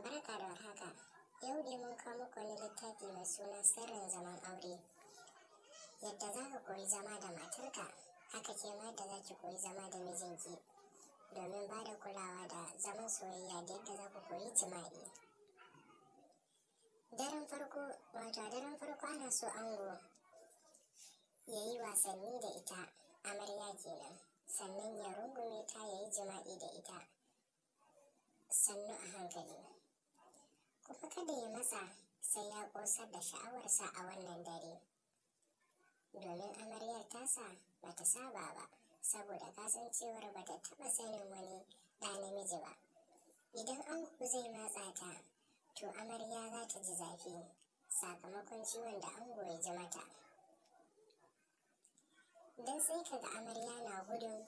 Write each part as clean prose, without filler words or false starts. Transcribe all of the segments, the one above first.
Barka da warhaka. Yau dai mun kawo muku wani littafi mai suna Sirrin Zaman Aure. Yadda za ka koyi zama da matarka, haka ke ma yadda za ki koyi zama da mijinki, domin ba da kulawa da zaman soyayya da yadda za ku koyi jima'i. Daren farko, wato a daren farko ana so ango ya yi wasanni da ita, amarya kenan, sannan ya rungume ta ya yi jima'i da ita sannu a hankali. Kuma kada ya matsa sai ya ƙosar da sha'awarsa a wannan dare, domin amaryar tasa ba ta saba ba, saboda kasancewar ba ta taɓa sanin wani ɗa namiji ba. Idan ango zai matsa ta, to amarya za ta ji zafi sakamakon ciwon da ango ya ji mata. Don sai kaga amarya na gudun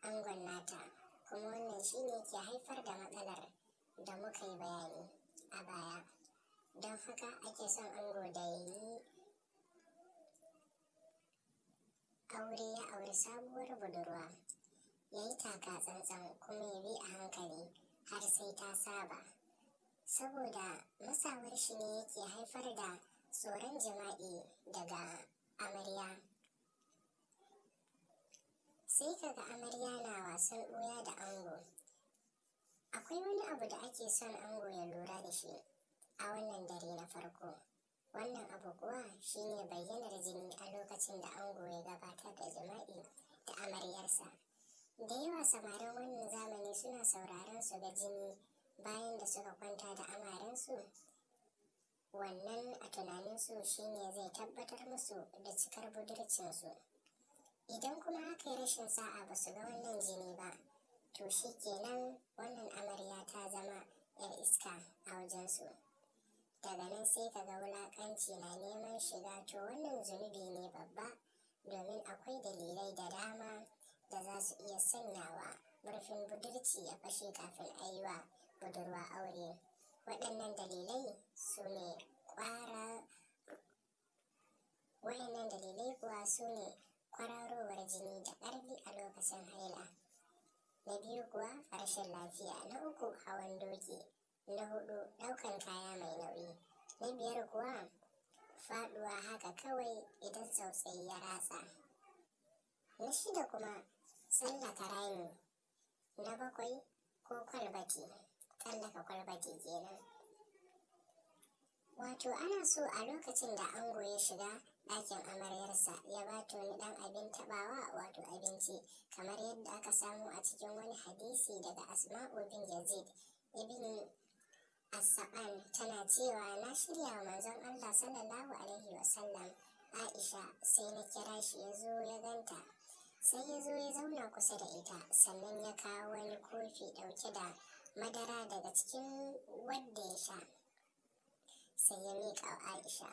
angon nata, kuma wannan shine ke haifar da matsalar da muka yi bayani a baya. Don haka ake son ango da ya yi aure ya auri sabuwar budurwa, ya yi taka tsantsan kuma ya bi a hankali har sai ta saba. Saboda matsawar shi ne yake haifar da tsoron jima'i daga amarya. Sai kaga amarya na wasan ɓuya da ango. Akwai wani abu da ake son ango ya lura da shi a wannan dare na farko. Wannan abu kuwa shine bayyanar jini a lokacin da ango ya gabatar da jima'i da amaryarsa. Da yawa samarin wannan zamani suna sauraron su ga jini bayan da suka kwanta da amarensu. Wannan a tunaninsu shine zai tabbatar musu da cikar budurcinsu. Idan kuma aka yi rashin sa'a ba su ga wannan jini ba, to shi kenan wannan amarya ta zama 'yar iska a wajensu. Daga nan sai ka ga wulaƙanci na neman shiga, to wannan zunubi ne babba, domin akwai dalilai da dama da za su iya sanyawa murfin budurci ya fashe kafin a yi wa budurwa aure. Waɗannan dalilai su ne waɗannan dalilai kuwa su ne kwararowar jini da ƙarfi a lokacin haila. Na biyu kuwa rashin lafiya, na uku hawan doki, na huɗu ɗaukan kaya mai nauyi, na biyar kuwa faɗuwa haka kawai idan tsautsayi ya ratsa. Na shida kuma tsallaka rami, na bakwai ko kwalbati, tsallaka kwalbati kenan. Wato ana so a lokacin da ango ya shiga ɗakin amaryarsa ya ba ta wani ɗan abin taɓawa, wato abinci, kamar yadda aka samu a cikin wani hadisi daga Asma'u bin Yazid ibn As-Saqan, tana cewa na shirya wa manzon Allah sallallahu alaihi wasallam Aisha, sai na kira shi ya zo ya ganta. Sai ya zo ya zauna kusa da ita, sannan ya kawo wani kofi ɗauke da madara daga cikin wadda ya sha. Sai ya miƙa wa Aisha,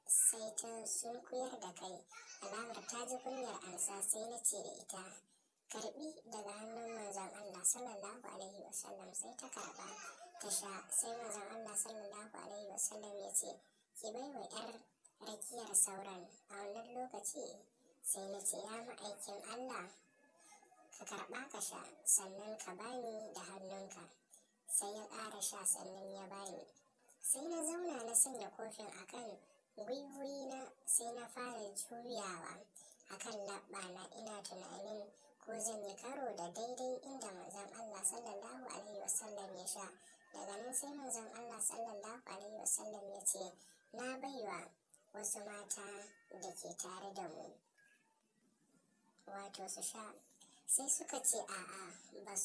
sai ta sunkuyar da kai, alamar ta ji kunyar amsa. Sai na ce da ita, karɓi daga hannun manzon Allah sallallahu alaihi wasallam. Sai ta karɓa ta sha. Sai manzon Allah sallallahu alaihi wasallam ya ce, ki bai wa 'yar rakiyar sauran. A wannan lokaci sai na ce, ya ma'aikin Allah, ka karɓa ka sha, sannan ka bani da hannunka. Sai ya ƙara sha, sannan ya bani. Sai na zauna na sanya kofin a kan gwiwoyina, sai na fara juyawa a kan laɓɓana, ina tunanin ko zan yi karo da daidai inda manzon Allah sallallahu alaihi wasallam ya sha. Daga nan sai manzon Allah sallallahu alaihi wasallam ya ce, na baiwa wasu mata da ke tare da mu, wato su sha. Sai suka ce a'a, ba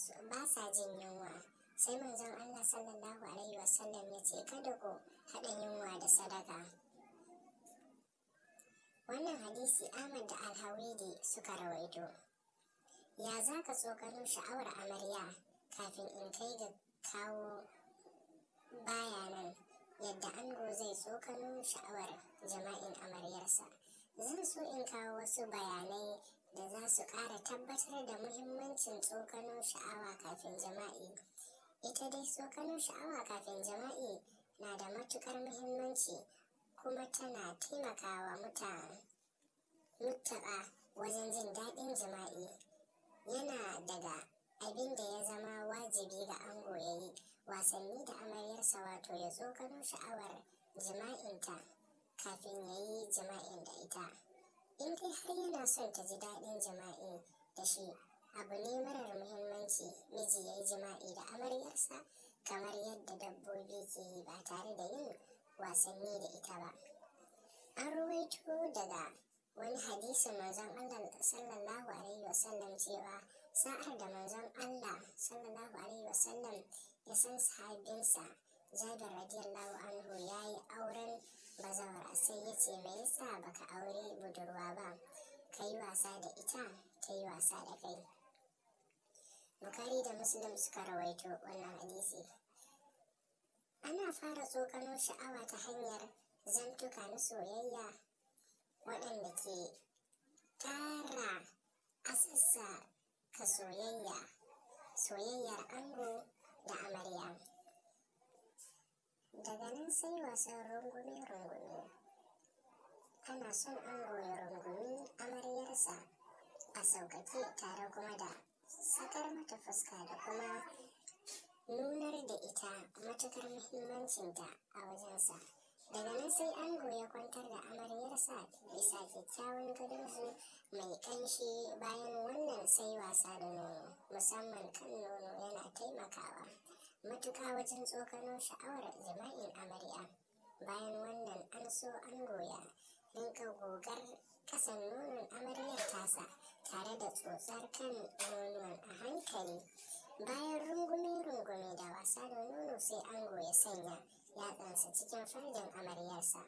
sa jin yunwa. Sai manzon Allah sallallahu alaihi wasallam ya ce, kada ku haɗa yunwa da sadaka. Wannan hadisi Ahmad da Alhawidi suka rawaito. Ya za ka tsokano sha'awar amarya? Kafin in kai ga kawo bayanan yadda ango zai tsokano sha'awar jima'in amaryarsa, zan so in kawo wasu bayanai da za su ƙara tabbatar da muhimmancin tsokano sha'awa kafin jima'i. Ita dai tsokano sha'awa kafin jima'i na da matuƙar muhimmanci, kuma tana taimakawa mutaka wajen jin daɗin jima'i. Yana daga abin da ya zama wajibi ga ango ya yi, wato wasanni da amaryarsa, wato ya tsokano sha'awar jima'inta kafin ya yi jima'in da ita. In dai har yana son ta ji daɗin jima'i da shi, abu ne marar muhimmanci miji ya yi jima'i da amaryarsa kamar yadda dabbobi ke yi ba tare da yin wasanni da ita ba. An ruwaito daga wani hadisin manzon Allah sallallahu alaihi wasallam cewa sa'ar da manzon Allah sallallahu alaihi wasallam ya san sahabinsa Jabir radiyallahu anhu ya yi auren bazawara, sai ya ce, me yasa baka aure budurwa ba, ka yi wasa da ita ta yi wasa da kai. Bukhari da Muslim suka rawaito wannan hadisi. Ana fara tsokano sha'awa ta hanyar zantuka na soyayya waɗanda ke ƙara asassa ka soyayyar ango da amarya. Daga nan sai wasan rungume-rungume. Ana son ango ya rungumi amaryarsa a sauƙaƙe tare kuma da sakar mata fuska da kuma nunar da ita matuƙar muhimmancinta a wajensa. Daga nan sai ango ya kwantar da amaryarsa bisa kyakkyawan gadonsu mai ƙanshi. Bayan wannan sai wasa da nono, musamman kan nono, yana taimakawa matuƙa wajen tsokano sha'awar jima'in amarya. Bayan wannan an so ango ya rinƙa gogar ƙasan nonon amaryar tasa tare da tsotsar kan nonuwan a hankali. Bayan rungume-rungume da wasa da nono, sai ango ya sanya yatsansa cikin farjin amaryarsa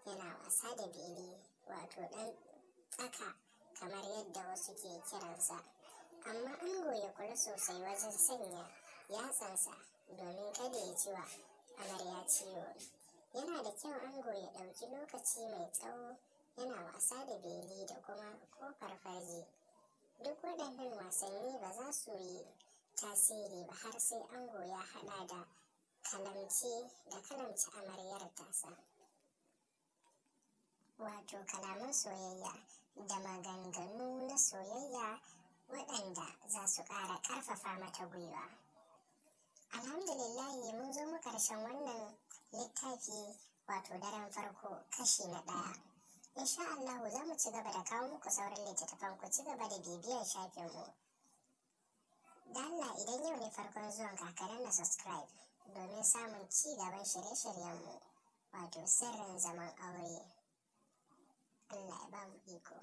yana wasa da beli, wato ɗan tsaka kamar yadda wasu ke kiransa. Amma ango ya kula sosai wajen sanya yatsansa domin kada ya ji wa amarya ciwo. Yana da kyau ango ya ɗauki lokaci mai tsawo yana wasa da beli da kuma ƙofar farji. Duk waɗannan wasanni ba za su yi tasiri ba har sai ango ya haɗa da kalamci amaryar tasa, wato kalaman soyayya da maganganu na soyayya waɗanda za su ƙara ƙarfafa mata gwiwa. Alhamdulillahi, mun zo mu ƙarshen wannan littafi, wato daren farko kashi na 1. Insha Allahu za mu ci gaba da kawo muku sauran littattafan. Ku ci gaba da bibiyar shafinmu. Da Allah, idan yau ne farkon zuwan ka, ka danna subscribe domin samun ci gaban shirye-shiryenmu, wato Sirrin Zaman Aure. Allah ya ba mu iko.